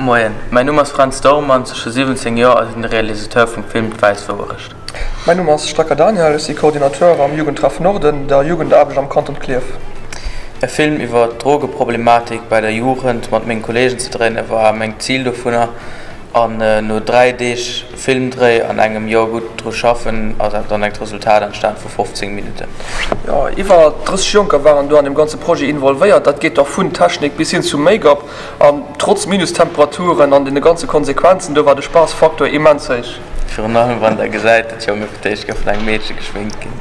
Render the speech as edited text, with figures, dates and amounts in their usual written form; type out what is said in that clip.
Moien, mäin Numm ass Fränz Dormanns, ech hu 17 Joer a sinn de Realisateur vum Film D'Wäiss Wouerecht. Mäin Numm ass Strecker Daniel, ech si Coordinateur am Jugendtreff Norden, der Jugendaarbecht am Kanton Klierf. E Film iwwer d'Drogeproblematik bei der Jugend mat menge Kollegen ze dréinen war meng Zil dovunner an no 3 Deeg Filmdréi an engem Joer gutt dru schaffen ass dann engt Resultat entstan vu 15 Minutten. Jo, iwwer 30 Jonker waren do an dem ganze Projet involvéiert. Dat geet da vun Technik bis hin zum Make-up. An trotz Minustemperaturen an den ganze Konsequenzen, do war de Spaassfaktor immens héich. Virun allem wann der gesäit, datt Jonge fir d'éischt Kéier vun engem Meedche geschminkt ginn.